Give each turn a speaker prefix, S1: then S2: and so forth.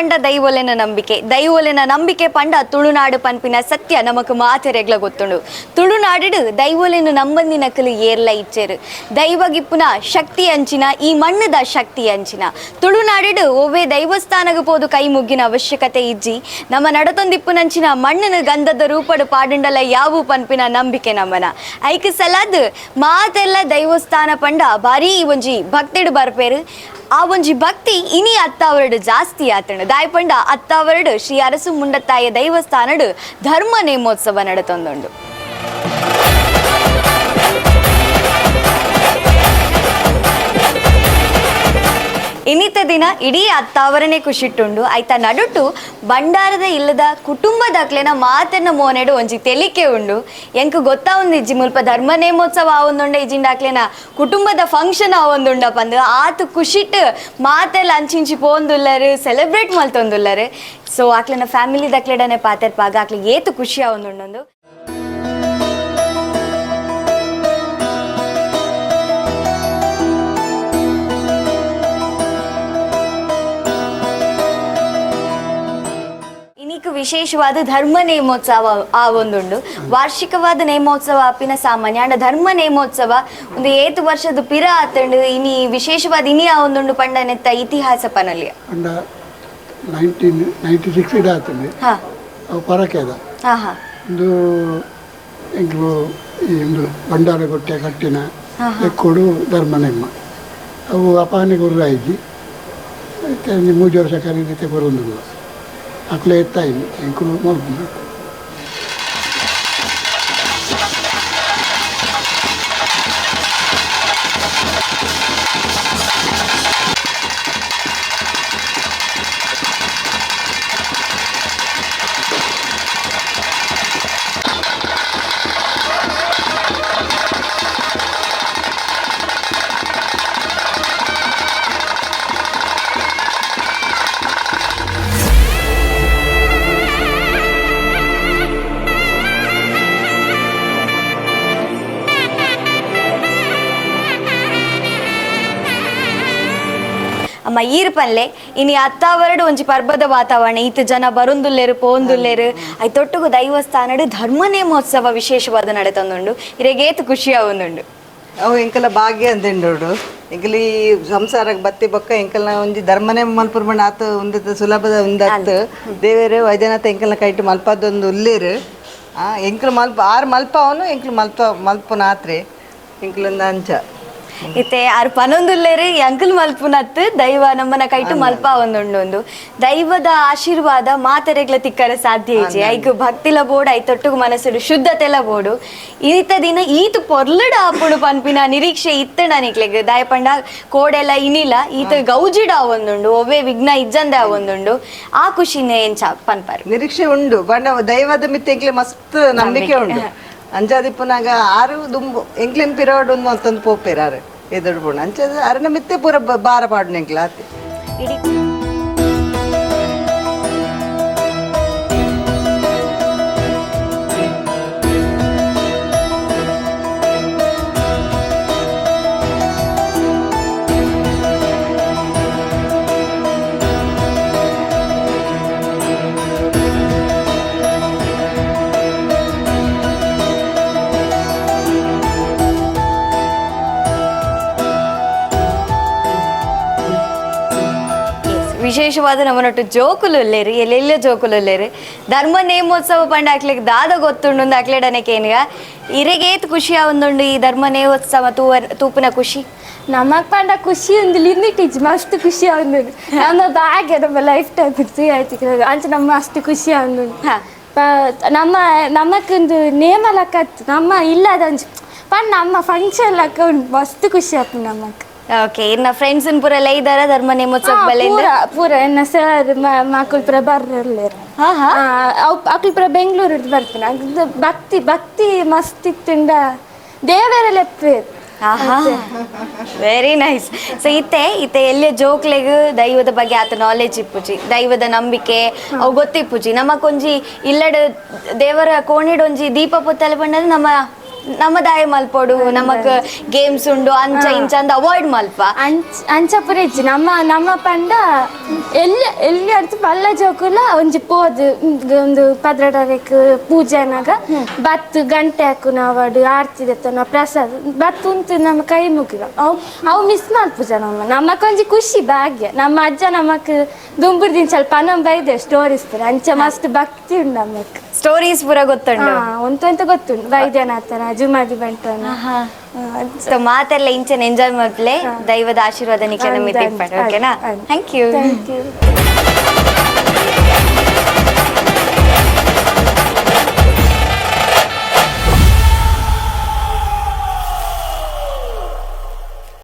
S1: ಪಂಡ ದೈವೊಲೆನ ನಂಬಿಕೆ, ದೈವೊಲೆನ ನಂಬಿಕೆ ಪಂಡ ತುಳುನಾಡು ಪನ್ಪಿನ ಸತ್ಯ ನಮಕ್ ಮಾತೆರೆಗ್ಲ ಗೊತ್ತುಂಡು. ತುಳುನಾಡು ದೈವೊಲೆನ ನಂಬಂದಿನಕಲು ಏರ್ಲ ಇಚ್ಚೇರು. ದೈವಗಿಪ್ಪುನ ಶಕ್ತಿ ಅಂಚಿನ, ಈ ಮಣ್ಣದ ಶಕ್ತಿ ಅಂಚಿನ. ತುಳುನಾಡು ಒವ್ವೆ ದೈವಸ್ಥಾನಗ ಪೋದು ಕೈ ಮುಗ್ಗಿನ ಅವಶ್ಯಕತೆ ಇಜ್ಜಿ. ನಮ್ಮ ನಡತೊಂದಿಪ್ಪುನಂಚಿನ ಮಣ್ಣನ ಗಂಧದ ರೂಪಡು ಪಾಡುಂಡಲ ಯಾವು ಪನ್ಪಿನ ನಂಬಿಕೆ ನಮ್ಮನ. ಐಕ್ ಸಲಾದ್ ಮಾತೆಲ್ಲ ದೈವಸ್ಥಾನ ಪಂಡ ಭಾರೀ ಒಂಜಿ ಭಕ್ತಿಡು ಬರ್ಪೇರು. ಆ ಒಂಜಿ ಭಕ್ತಿ ಇನಿ ಅತ್ತಾವರಡು ಜಾಸ್ತಿ ಆತಂಡು. ದಾಯಪಂಡ ಅತ್ತಾವರಡು ಶ್ರೀ ಅರಸು ಮುಂಡತ್ತಾಯ ದೈವಸ್ಥಾನಡು ಧರ್ಮ ನೇಮೋತ್ಸವ ನಡತೊಂದುಂಡು. ಇನ್ನಿತ ದಿನ ಇಡೀ ಅತ್ತಾವರನೆ ಖುಷಿಟ್ಟುಂಡು. ಆಯ್ತಾ ನಡುಟು ಭಂಡಾರದ ಇಲ್ಲದ ಕುಟುಂಬದಾಕ್ಲೆನ ಮಾತೆನ್ನ ಮೋನೆಡು ಒಂಜಿ ತೆಲಿಕೆ ಉಂಡು. ಎಂಕ್ ಗೊತ್ತಾ ಇಜ್ಜಿ ಮುಲ್ಪ ಧರ್ಮ ನೇಮೋತ್ಸವ ಆವೊಂದುಂಡ ಇಜ್ಜಿಂಡ ಆಕ್ಲೆನ ಕುಟುಂಬದ ಫಂಕ್ಷನ್ ಆವೊಂದುಂಡ ಪಂದು ಆತು ಖುಷಿಟ್ ಮಾತೆಲ್ಲ ಅಂಚಿಂಚಿ ಪೋಂದುಲ್ಲರು, ಸೆಲೆಬ್ರೇಟ್ ಮಲ್ತೊಂದುಲ್ಲರು. ಸೊ ಆಕ್ಲೆನ ಫ್ಯಾಮಿಲಿ ದಕ್ಲೆಡನೆ ಪಾತೆರ್ಪಾಗ ಆಕ್ಲೆ ಏತು ಖುಷಿ ಆವೊಂದುಂಡೊಂದು. ವಿಶೇಷವಾದ ಧರ್ಮ ನೇಮೋತ್ಸವ ಆ ಒಂದುಂಡು. ವಾರ್ಷಿಕವಾದ ನೇಮೋತ್ಸವ ಅಪ್ಪಿನ ಸಾಮಾನ್ಯ ಅಂಡ ಧರ್ಮ ನೇಮೋತ್ಸವ ಒಂದು ಏತು ವರ್ಷದ ಪಿರ ಆತಂಡು. ಇನಿ ವಿಶೇಷವಾದ ಇನಿ ಆ ಒಂದುಂಡು ಪಂಡನೆತ್ತ ಇತಿಹಾಸ ಪನಲಿಯ.
S2: ಪಂಡ 1996 ಇಡ ಆತಂಡು. ಅವು ಪರಕೆದ ಒಂದು ಎಂಕ್ಲು ಈ ಒಂದು ಭಂಡಾರ ಕೊಟ್ಟೆ ಕಟ್ಟಿನ ಎಕ್ಕೋಡು ಧರ್ಮ ನೇಮ ಅವು ಅಪಾನೆ ಗುರುರಾಯಿಜಿ 3 ವರ್ಷ ಕರೀತೆ ಬರೋದಿಲ್ಲ. ಅಕ್ಲೆ ಎತ್ತಾಯಿ ಎಂಕುಲು ಮಲ್ಪುನ.
S1: ಅಮ್ಮ ಈರ್ ಪನ್ಲೆ ಇನಿ ಅತ್ತಾವರಡು ಒಂಜಿ ಪರ್ಬದ ವಾತಾವರಣ, ಈತ ಜನ ಬರುಂದುಲ್ಲೇರು ಪೋಂದುಲ್ಲೇರು. I ತೊಟ್ಟುಗು ದೈವಸ್ಥಾನಡು ಧರ್ಮ ನೇಮೋತ್ಸವ ವಿಶೇಷವಾದ ನಡತೊಂದುಂಡು. ಇರೆಗೇತು ಖುಷಿ ಆವೊಂದುಂಡು.
S3: ಅವು ಎಂಕಲ ಭಾಗ್ಯ ಅಂದಿಂಡೋಡು. ಎಂಕಲ್ ಈ ಸಂಸಾರಕ್ಕೆ ಬತ್ತಿ ಬೊಕ್ಕ ಎಂಕಲ್ನ ಒಂಜಿ ಧರ್ಮನೇ ಮಲ್ಪುರ್ ಬಂಡ ಆತ ಉಂದತ್ತ ಸುಲಭದ ಉಂದತ್ತು. ದೇವೇರು ವೈದ್ಯನಾಥ ಎಂಕಲ್ನ ಕೈಟ್ ಮಲ್ಪದೊಂದು ಉಲ್ಲೇರು. ಎಂಕಲ್ ಮಲ್ಪ ಆರು ಮಲ್ಪ ಅವನು ಎಂಕಲ್ ಮಲ್ಪ ಮಲ್ಪುನಾತ್ರೆ ಎಂಕಲೊಂದು ಅಂಚ.
S1: ಇತ್ತೆ ಆರು ಪನೊಂದುಲ್ಲೇರು ಅಂಕಲ್ ಮಲ್ಪುನತ್ತು ದೈವ ನಮ್ಮನ ಕೈಟು ಮಲ್ಪ ಒಂದುಂಡು. ದೈವದ ಆಶೀರ್ವಾದ ಮಾತೆರೆಗ್ಲ ತಿಕ್ಕರೆ ಸಾಧ್ಯ ಇಜ್ಜಿ. ಐಕ್ ಭಕ್ತಿಲ ಬೋಡು, I ತೊಟ್ಟುಗು ಮನಸ್ಸುಡು ಶುದ್ಧತೆಲ ಬೋಡು. ಈತ ದಿನ ಈತ ಪೊರ್ಲುಡು ಆಪುಡು ಪನ್ಪಿನ ನಿರೀಕ್ಷೆ ಇತ್ತಣ ನಿಕ್ಲೆಗ್. ದಾಯಪಂಡ ಕೋಡೆಲ್ಲ ಇನಿಲ ಈತ ಗೌಜಿಡ ಆವೊಂದುಂಡು, ಒವ್ವೆ ವಿಘ್ನ ಇಜ್ಜಂದೆ ಆವೊಂದುಂಡು. ಆ ಖುಷಿನೇ ಎಂಚ ಪನ್ಪಾರು.
S3: ನಿರೀಕ್ಷೆ ಉಂಡು ಬಣ್ಣ ದೈವದ ಮಿತ್ತ ಎಂಕ್ಲೆ ಮಸ್ತ್ ನಂಬಿಕೆ ಉಂಡು. ಅಂಚಾದಿಪ್ಪುನಾಗ ಆರು ದುಂಬು ಎಂಕ್ಲೆನ್ ಪಿರವಡು ಒಂದು ಅಂತಂದು ಪೋಪೇರು ಆರು ಎದುರು ಪೋಣ ಅಂಚ ಅರನ ಮಿತ್ತೆ ಪೂರ ಬಾರ ಪಾಡುನ ಎಂಕ್ಲ ಆತೆ.
S1: ಇಡೀ ವಿಶೇಷವಾದ ನಮ್ಮನೊಟ್ಟು ಜೋಕುಲು ಉಲ್ಲೇರು, ಎಲ್ಲೆಲ್ಲ ಜೋಕುಲು ಉಲ್ಲೇರು. ಧರ್ಮ ನೇಮೋತ್ಸವ ಪಂಡ ಅಕ್ಲೆಗ್ ದಾದ ಗೊತ್ತುಂಡು ಅಕ್ಲೆಡನೆ ಕೇನುಗ. ಇರೆಗೇತ್ ಖುಷಿ ಆವೊಂದುಂಡು ಈ ಧರ್ಮ ನೇಮೋತ್ಸವ ತೂಪುನ ಖುಷಿ?
S4: ನಮಗ್ ಪಂಡ ಖುಷಿ ಒಂದು ಲಿಮಿಟ್ ಇಜ್ಜಿ, ಮಸ್ತ್ ಖುಷಿ ಆವೊಂದುಂಡು. ನಮ್ಮ ಭಾಗ್ಯ, ನಮ್ಮ life time free ಆಯ್ತು ಅಂಚ ನಮ್ಮ ಅಷ್ಟು ಖುಷಿ ಆವೊಂದುಂಡು. ನಮ್ಮ ನಮಕ್ಕೊಂದು ನೇಮ ಲಕ್ಕತ್ತು ನಮ್ಮ ಇಲ್ಲದ ಅಂಚ ಪಂಡ ನಮ್ಮ ಫಂಕ್ಷನ್ ಲಕ್ಕ ಉಂಟು, ಮಸ್ತ್ ಖುಷಿ ಆಪುಂಡು ನಮಕ್.
S1: ಓಕೆ, ಇನ್ನ ಫ್ರೆಂಡ್ಸ್ ಪೂರ ಎಲ್ಲ ಇದ್ದಾರ ಧರ್ಮ ನೇಮೋತ್ಸವ ಬಲೆ?
S4: ಪೂರ ಪೂರ ಎನ್ನ ಸರ್ ಮಕ್ಕಳು ಪೂರ ಬರ್ರಲ್ಲೇರು. ಅವು ಅಕ್ಲು ಪೂರ ಬೆಂಗಳೂರು ಬರ್ತೀನಿ. ಅದು ಭಕ್ತಿ ಭಕ್ತಿ ಮಸ್ತ್ ಇತ್ತುಂಡ ದೇವರ ಲೆಪ್ಪೇರು.
S1: Very nice. So ಇತ್ತೆ ಇತ್ತೆ ಎಲ್ಲಿಯ ಜೋಕ್ಲೆಗ್ ದೈವದ ಬಗ್ಗೆ ಆತ ನಾಲೆಜ್ ಇಪ್ಪುಜಿ, ದೈವದ ನಂಬಿಕೆ ಅವು ಗೊತ್ತಿಪ್ಪುಜಿ. ನಮಕೊಂಜಿ ಇಲ್ಲಡ ದೇವರ ಕೋಣಿಡೊಂಜಿ ದೀಪ ಪೊತ್ತಲ ಪಂಡದ ನಮ್ಮ ನಮ್ಮ ದಾಯ ಮಲ್ಪೊಡು, ನಮಕ್ ಗೇಮ್ಸ್ ಉಂಡು ಅಂಚ ಇಂಚ ಅಂದ್ ಅವಾಯ್ಡ್ ಮಲ್ಪ.
S4: ಅಂಚ ಅಂಚ ಪೂರ ಇಜ್ಜಿ. ನಮ್ಮ ನಮ್ಮ ಪಂಡ ಎಲ್ಲಿ ಎಲ್ಲಿ ಅರ್ಥ ಪಲ್ಲ ಜೋಕುಲ ಒಂಜಿ ಪೋದು ಒಂದು ಪದ್ರಡವೆಕ್ ಪೂಜೆ ಅನ್ನಾಗ ಬತ್ತು ಗಂಟೆ ಹಾಕುನ ಅವಡು ಆರತಿ ದೆತ್ತನ ಪ್ರಸಾದ ಬತ್ತು ಉಂತು ನಮ್ಮ ಕೈ ಮುಗಿವ. ಅವು ಅವು ಮಿಸ್ ಮಲ್ಪುಜ ನಮ್ಮ. ನಮಕ್ ಒಂಜಿ ಖುಷಿ ಭಾಗ್ಯ. ನಮ್ಮ ಅಜ್ಜ ನಮಕ್ ದುಂಬುರ್ದಿನ ಸ್ವಲ್ಪ ಪನಂ ಬೈದೆ ಸ್ಟೋರೀಸ್ ಪೂರ. ಅಂಚ ಮಸ್ತ್ ಭಕ್ತಿ ಉಂಡು ನಮಕ್.
S1: ಸ್ಟೋರೀಸ್ ಪೂರ ಗೊತ್ತುಂಡು?
S4: ಒಂತೊಂತ ಗೊತ್ತುಂಡು, ವೈದ್ಯನಾಥನ ಜುಮಾದಿ ಬಂಟನ.
S1: ಸೊ ಮಾತೆಲ್ಲ ಇಂಚನ ಎಂಜಾಯ್ ಮಲ್ಪಲೆ, ದೈವದ ಆಶೀರ್ವಾದ ನಿಕ್ಲೆನ ಮಿತ್ತ್ ಇಪ್ಪಡ್, ಓಕೆನಾ? Thank you.
S4: Thank you.